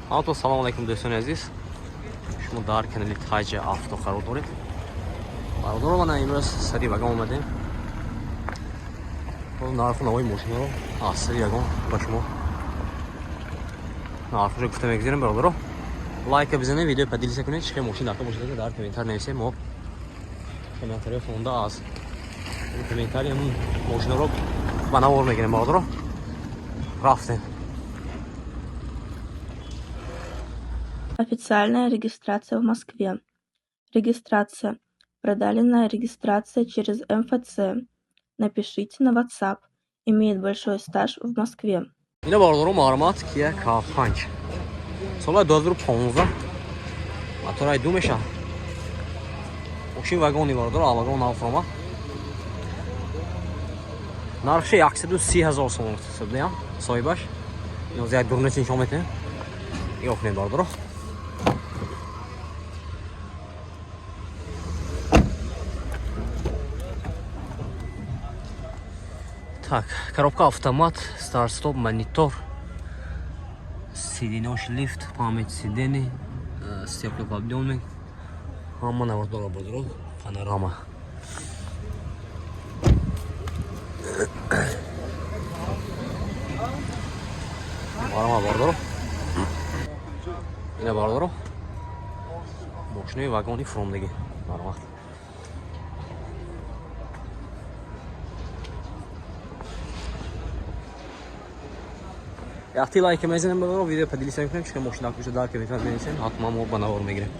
Ҳаматон салом алайкум, дӯстони азиз. Шумо дар канали Таҷа Авто қарор доред. Бародаро, мана имрӯз сари вагон омадем. Нарху навои мошинаро аз сари вагон ба шумо нархушо гуфта мегузарем, бародаро. Лайка бизанед, видео поделиться кунед, чӣ хел мошин дарка бошад, дар комментар нависед. Мо комментариҳо хонда, аз комментари ҳамун мошинаро ба навор мегирем, бародаро. Рафтем. Официальная регистрация в Москве. Регистрация. Продленная регистрация через МФЦ. Напишите на WhatsApp. Имеет большой стаж в Москве. Ина, бародаро, марҳамат, Kia K5 соли 2015, мотораи ду меша. Мошин вагони, бародаро, вагон нав фуромад. Нархши 130 ҳазор сомон ҳисобдаям соҳибаш. Иноз як дурнеси нишон метиҳем. Нигоҳ кунед, бародаро. Так, коробка автомат, старт стоп, монитор, сиденьош лифт, память сидений, стеклоподъемник, ҳама навор дора, бародаро, панорама. Панорама, бародаро. Ина, бародаро, мошинаи вагони фуромдагӣ. Марҳамат. Яхти лайка мезанем, бародаро, видео поделиться мекунем, чӣ мошина куша дар комментар менависем, ҳатман мо ба навор мегирем.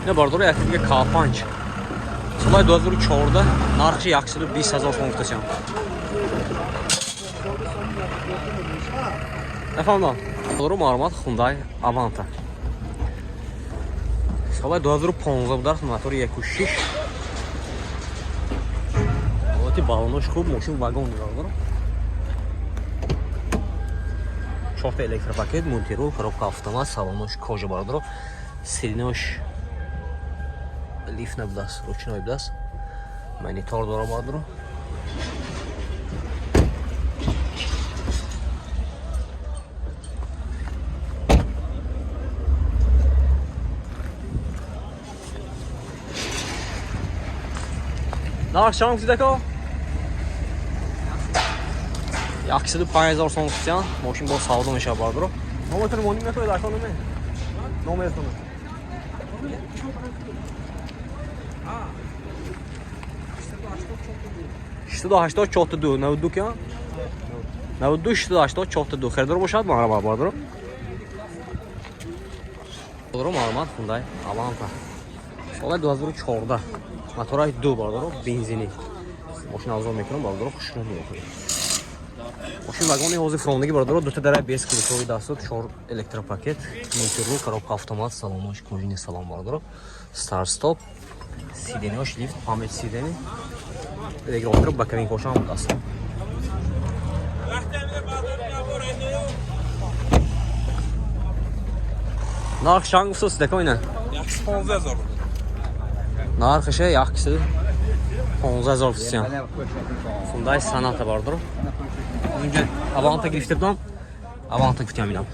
Ина, бародаро, яхти дига К5 соли 2014, нархи 120 ҳазор сом гуфтасям. Нафаҳмдам. Бародаро, марҳамат, Hyundai Avanta соли 2015 будар, мотори 1.6, ҳолати балонош хуб, мошин вагон, бародаро. Чорта электропакет, мультирул, коробка автомат, салонош кожа, бародаро. Сидинош лифт набудааст, ручной будааст. Монитор дора, бародаро. Нарх чанд гуфтид, ака? 105 000 сом гуфтиян. Мошин бо савдо мешавад, бародаро. Нометон моним метавонед, ака, номе? Нометон. 684 ду 92 кия? 92 684 ду. Харидор бошад, марҳамат, бародаро. Бародаро, марҳамат, Hyundai Avanta соли 2014, мотораи ду, бародаро, бензинӣ. Мошин авзол мекунам, бародаро, хушрӯ нигоҳ кунед. Мошин вагони ҳозир фуромдагӣ, бародаро, дута дарай без ключови дасту, чор электропакет, мультирул, коробка автомат, салонош кожаный салон, бародаро, старт стоп, сиденьош лифт, память сидений, электро боковинкошам будааст. Нарх чанд гуфтааст, дека, ина? 115 000. Нархише 115 000 гуфтиян. Hyundai Sonata, бародаро. Унҷа Аванта гирифта будам. Аванта гуфтиям инам.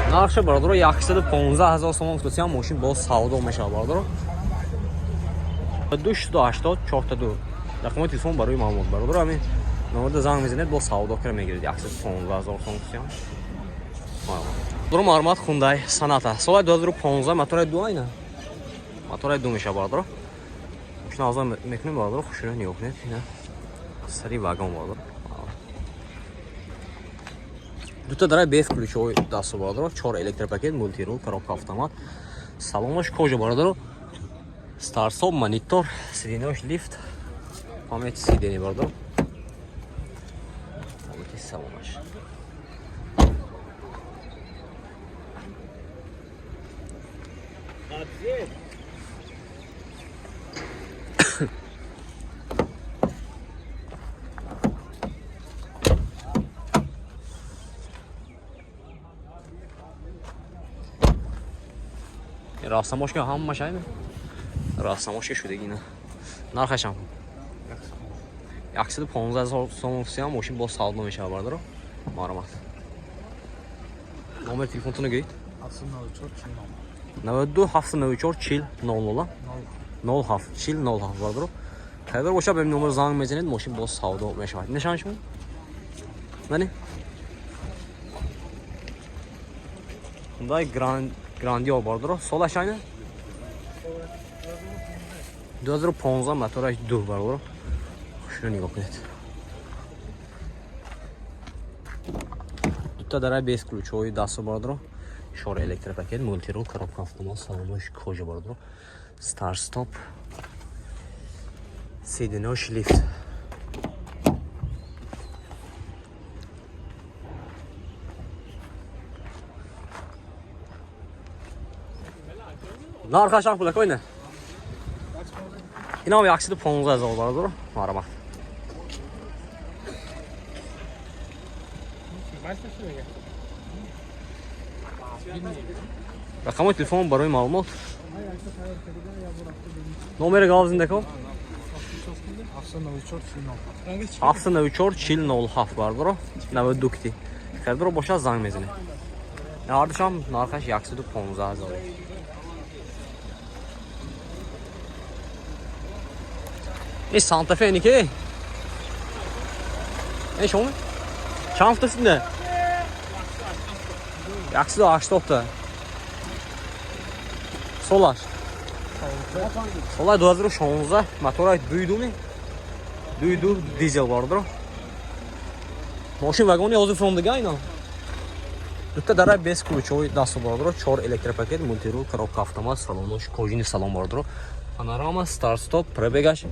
Нархша, бародаро, 115 000 сомон гуфтасиям, мошин боз савдо мешавад, бародаро. 280 42 рақами телефон барои маълумот, бародаро, ҳамин номерда занг мезанед, боз савдо кара мегиред. 115 000 сом гуфтиям. Бародаро, марҳамат, Hyundai Sonata соли 2015, мотораи ду, айна мотораи ду мешавад, бародаро. Мошин авзал мекунем, бародаро, хушрӯ нигоҳ кунед. Ина сари вагон, бародаро. Дута дарай без ключҳои дасту, бародаро, чор электропакет, мультирул, коробка автомат, салонош кожа, бародаро, старт-стоп, монитор, сиденьош лифт, память сидений, бародаро. Ҳолати салонаш. Рафтамошка ҳамаш айме? Рафтамошка шудагина. Нархашам 115 ҳазор сомон фусиам, мошин боз савдо мешавад, бародаро. Марҳамат. Номери телефонтонро гӯед. 92 794 40 00 07 40 07, бародаро. Харидор бошад, ба ин номер занг мезанед, мошин боз савдо мешавад. Нишон шумо? Мани? Хундай Грандио, бародаро. Солаш айна? 2015, мотораш ду, бародаро. Хушро нигоҳ кунед. Дута дара без ключҳои дасту, бародаро. Шор электропакет, мультирул, коробка автомат, салонош кожа, бародаро. Старт стоп. Сиденош лифт. Нархашам пулак ойна. Инам 115 ҳазор, бародаро. Марҳамат. Рақамҳои телефон барои маълумот. Номери гав зиндако? 794 40 07, бародаро. 92 кити. Харидоро бошад, занг мезанед. Ҳардушам нархаш 115 ҳазор. Ин Санта-Фе ки? Ин шумо? Чанд фута синда? 180 та. Солаш. Сола 2016, моторай дуйдуми? Дуйду дизел, бародаро. Мошин вагони ҳозир фуромдига ино. Дута дара без ключҳои дасту, бародаро, чор электропакет, мультирул, коробка автомат, салонош кожаный салон, бародаро. Панорама, старт стоп, пробегаш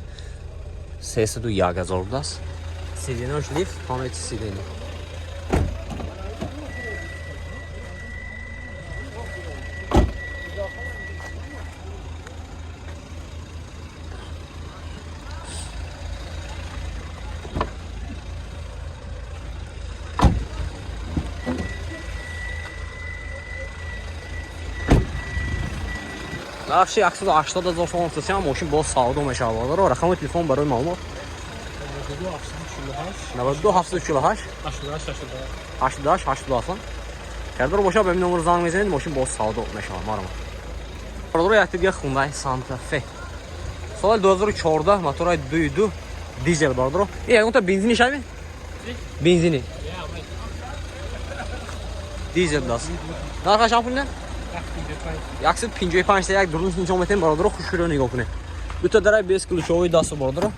301 ҳазор будааст. Сиденош лифт, памяти сидени. Нархи 180 ҳазор сомон фурӯшам, мошин боз савдо мешавад, бародаро. Рақами телефон барои маълумот 92 748 88 87. Харидор бошад, ба ин номер занг мезанед, мошин боз савдо мешавад. Марҳамат. Бародаро, як дига Хундай Санта Фе. Соли 2014, мотораи 2.2 дизел, бародаро. Ин ягонта бензини шави? Бензини. Дизел даст. Нархаш чанд пул не? 155 як дурун нишон метем, бародаро, хушро нигоҳ кунед. Дута дарай без ключҳои дасту, бародаро.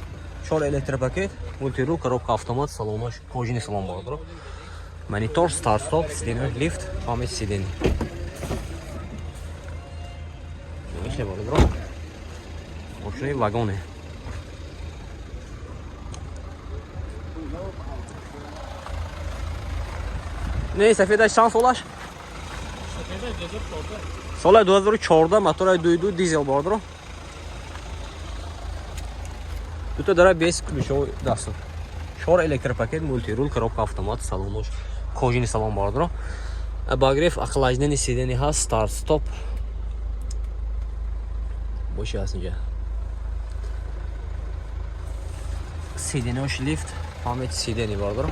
Чор электропакет, мультирул, коробка автомат, салонаш кожаный салон, бародаро. Монитор, старт стоп, сиденье лифт, память сидений. Мише, бародаро. Мошинаи вагоне. Не, сафедаш чанд солаш? Соли 2014, мотораи 2.2 дизел, бародаро. Дута дара без ключҳои дасту. Чор электропакет, мультирул, коробка автомат, салонош кожаный салон, бародаро. Обогрев, охлаждение сидений ҳаст, старт стоп. Боши ҳаст инҷа. Сиденош лифт, память сидений, бародаро.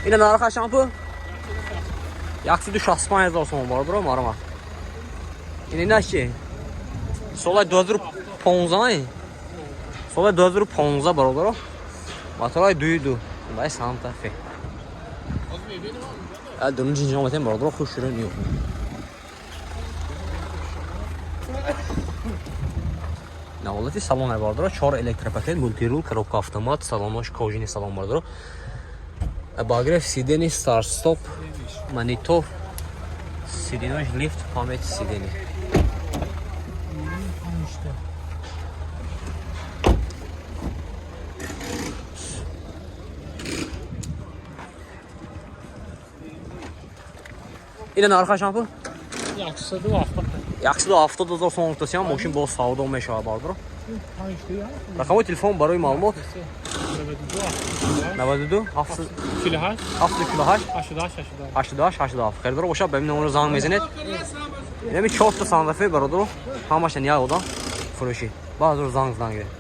Ина нарха шампу 165 ҳазор сомон, бародаро, марҳамат. Ин инаш чи? Соли 2015, соли 2015, бародаро. Мотораи 2.2. Бай Санта Фе. Дурун ҷинҷон метем, бародаро, хуш шуро нигоҳ кунед. Наволати салон, бародаро, чор электропакет, мультирул, коробка автомат, салонош кожаный салон, бародаро. Обогрев сидений, старт стоп, монитор, сиденош лифт, память сидений. İşte. Ина нарха шампу? 170. 170 000 сомон гуфтасиам, мошин боз савдо мешавад, бародаро. Рақамҳои телефон барои маълумот: 92 48 748 88 88 87. Харидоро бошад, ба ин номеро занг мезанед. Инами чорта Сантафе, бародаро, ҳамаша як одам фурӯшӣ. Баъзеро занг зан гиред.